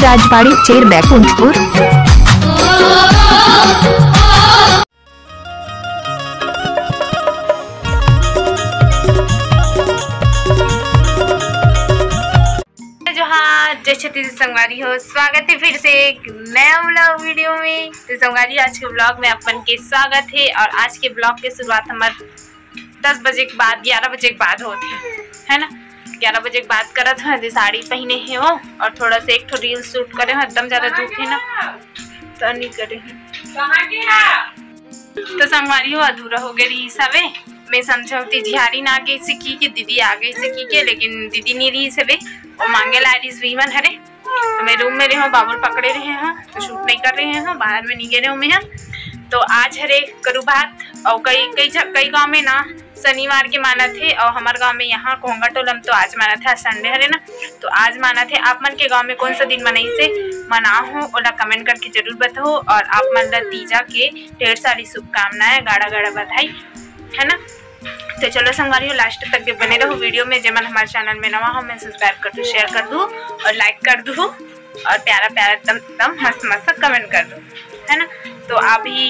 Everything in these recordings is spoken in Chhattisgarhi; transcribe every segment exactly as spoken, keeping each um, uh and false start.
राजबाड़ी, चेर बैकुंठपुर। जोहार, जय छत्तीसगढ़ संगवारी हो, स्वागत है फिर से एक नया vlog video में। तो संगवारी, आज के vlog में आप मन के स्वागत है। और आज के vlog के शुरुआत हमर दस बजे के बाद, ग्यारह बजे के बाद होत हे, है ना। ग्यारह बजे के बाद करत हन, एदे साड़ी पहिने हे वो, और थोड़ा सा एक ठो reel shoot करे हन, एकदम ज्यादा धूप हे ना, तो नहीं करे हन। तो संगवारी हो, अधूरा हो गए रहिस हवे। मैं समझौती, झियारी ना गे से की के, दीदी आ गई से की के, लेकिन दीदी नहीं रहिस हवे, वो मांगे ला रहिस वीवन हरे। तो मैं room में रहे हूँ, बाबुल पकड़े रहे हैं, तो shoot नहीं कर रहे हैं, बाहर में नहीं गए रहे हूँ मैं। तो आज हरे करू भात, और कई, कई झ-, कई गांव में ना शनिवार के मानत हे, और हमार गांव में यहाँ कोंगा टोला में तो आज मानत हे, आज Sunday हरे ना, तो आज मानत हे। आप मन के गांव में कौन सा दिन मनाइसे मनाहू, ओला comment करके जरूर बताहू, और आप मन ला तीजा के ढेर सारी शुभकामनाएं, गाड़ा गाड़ा बधाई, है ना। तो चलो संगवारी हो, last तक के बने रहो video में। जे मन हमारे channel में नवा हो, मन subscribe कर दो, share कर दो और like कर दो, और प्यारा प्यारा एकदम, एकदम मस्त मस्त comment कर दो, है ना। तो अभी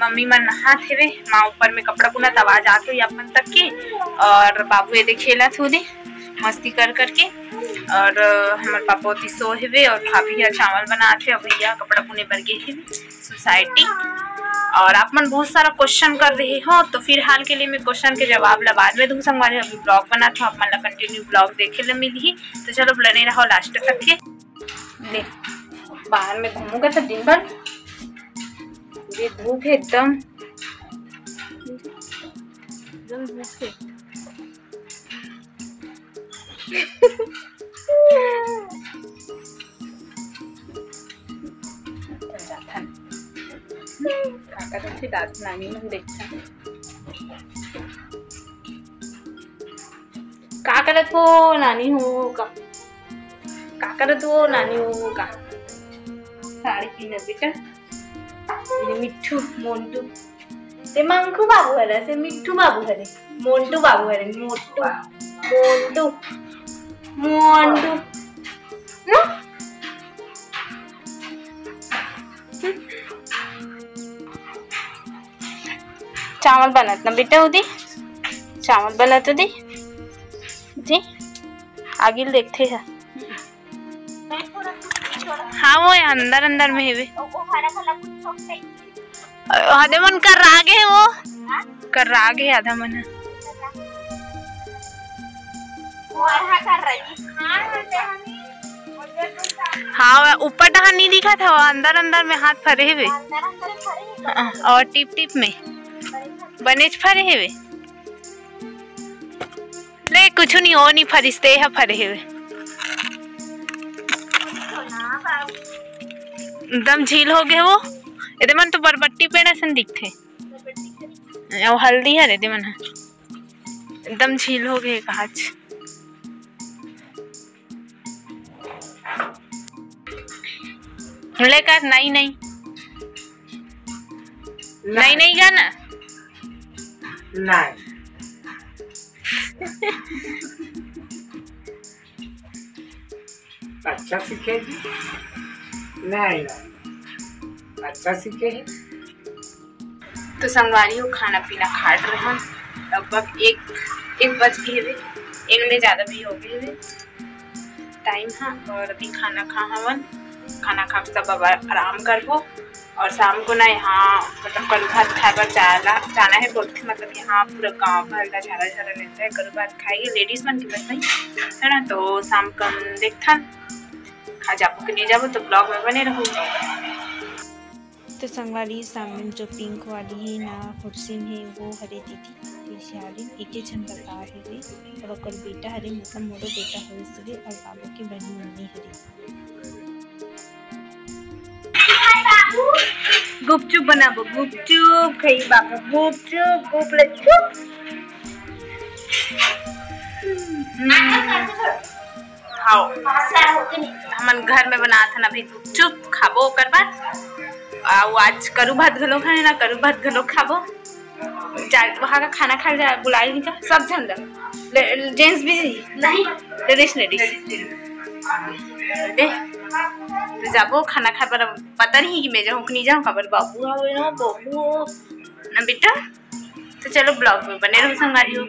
मम्मी मन नहात हेवे, माँ ऊपर में कपड़ा बुनत, आवाज आत होही आप मन तक के, और बाबू एदे खेलत होही मस्ती कर करके, और अ, हमर पापा ओती सो हेवे, और भाभी ह चावल बनात हे, और भैया कपड़ा बुने बर गे हे society। और आप मन बहुत सारा question कर रहे हो, तो फिलहाल के लिए मैं question के जवाब ला बाद में दूँ संगवारी। अभी vlog बनात हूँ, आप मन ला continue vlog देखे ला मिलही, तो चलो बने रहो last तक के। ले, बाहर में घूमूंगा तो दिन भर ये धूप है एकदम, एकदम धूप है। का करत हे दादा नानी मन, देखथन। का करत हो नानी हो का? का करत हो नानी हो का? साड़ी पहनत बेटा। ये मिट्ठू, मोंटू। ते मंकू बाबू हरे, से मिट्ठू बाबू हरे, मोंटू बाबू हरे, मोंटू, मोंटू, मोंटू। नो? चावल बनत ना बेटा, उदी चावल बनत उदी जी, आगिल देखते हैं। हाँ, वो है, अंदर, अंदर में हेवे। आधा मन कर्रा गे हे वो। कर्रा गे हे आधा मन ह। हाँ, ऊपर डहान नहीं दिखत हे, अंदर, अंदर में हाथ फरे हेवे। हाँ, और टिप, टिप में बनेच फरे हेवे। ले, कुछु नहीं, ओ नहीं फरिस, ते ह फरे हेवे। एकदम झील हो गए वो। एदे मन तो बरबट्टी पेड़ असन दिखथे। ओ हल्दी हरे, एदे मन ह। एकदम झील हो गए काच। लेकर नहीं, नहीं। नहीं, नहीं गाना। नहीं। अच्छा सीखे जी। नहीं, नहीं। अच्छा सीखे है। तो संगवारी हो, खाना पीना खात रहन, लगभग एक, एक बज गए हवे, एक ले ज्यादा भी हो गए हवे टाइम हा। और अभी खाना खा हवन, खाना खा के सब अब आराम करबो। और शाम को ना यहाँ, मतलब, करू भात खाए बर जाना, जाना है बोलते, मतलब, यहाँ पूरा गांव भर का झारा झारा रहता है, करू भात खाएगी लेडीज मन के बस नहीं है ना। तो शाम को हम देखथन, खा जाबो कि नहीं जाबो, तो vlog में बने रहो। तो संगवारी, सामने में जो pink वाली है ना कुर्सी में, वो हरे दीदी के सियारिन एके झन बता हरे, और ओकर बेटा हरे, मतलब मोरो बेटा हरे, इसलिए और बाबू के बहन मम्मी हरे। गुपचुप बनाबो, गुपचुप खाई बाबू, गुपचुप, गुप ले चुप। हम्म। हाँ, हमन घर में बनात हन अभी गुपचुप, खाबो ओकर बाद। आ, वो आज करू भात घलो खाए ना, करू भात घलो खाबो। जा, वहाँ का खाना खा जा, बुलाई नहीं का, सब झन ला। ले, जेंट्स भी नहीं। Ladies, ladies. दे। तो जाबो खाना खाए बर। पता नहीं कि मैं जाऊँ कि नहीं जाऊँ, काबर बाबू हवे ना, बाबू ना बेटा। तो चलो, vlog में बने रहो संगवारी हो।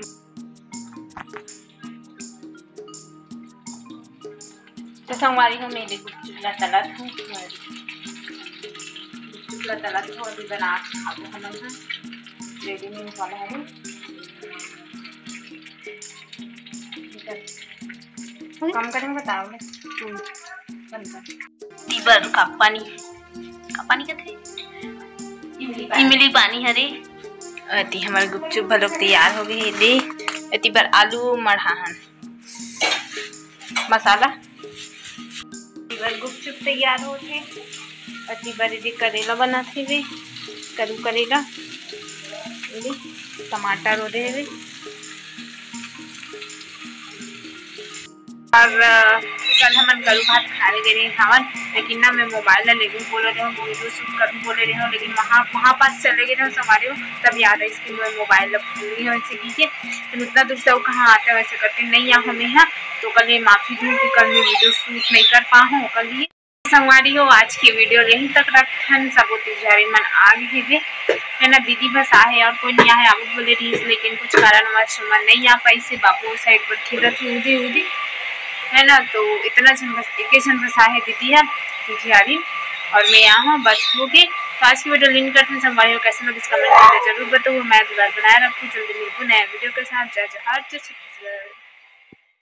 तो संगवारी हो, मैं गुपचुप ला तलत हूँ, गुपचुप ला तलत हूँ, अभी बना के खाबो हमन ह। Ready नहीं वाला है। कम करेंगे, बताओ ना। हम्म। बन कर। तीबर का पानी, का पानी कथे? इमली पानी। इमली पानी हरे। अति हमर गुपचुप घलोक तैयार हो गए हे। दे, अति बर आलू मढ़ा हन, मसाला। अति बर गुपचुप तैयार होत हे। अति बर एदे करेला बनत हे, करू करेला, एदे टमाटर ओदे हे। और, अ, कल हमन करू भात खाए गे रहे हवन, लेकिन ना मैं मोबाइल ला लेगू बोले रहे हूँ, वीडियो शूट करू बोले रहे हूँ, लेकिन वहाँ, वहाँ पास चले गए रहे हूँ संगवारी हो, तब याद आइस कि मैं मोबाइल ला भूल गई हूँ, ऐसे की के। तो उतना दूर से वो कहाँ आता है, वैसे करके नहीं आ हमें यहाँ। तो कल ये माफी दूँ कि कल मैं वीडियो शूट नहीं कर पा हूँ, कल ये संगवारी हो, आज के वीडियो यहीं तक रखथन। सबो तिजहारी मन आ गे हे, है ना, दीदी बस आहे और कोई नहीं आहे, आबो बोले रहिस, लेकिन कुछ कारणवश मन नहीं आ पाइस हे। बाबू साइड पर खेलत हे उदी उदी, है ना, तो इतना झन बस, एके झन बस आहे दीदी है तिजहारी, और मैं यहाँ हूँ, बस हो गए। तो आज की वीडियो लीन करथन संगवारी हो, कैसे लगिस कमेंट करके जरूर बताओ। मैं दुलार बनाए रखूँ, जल्दी मिलबो नया वीडियो के साथ। जय जोहार, जय छत्तीसगढ़।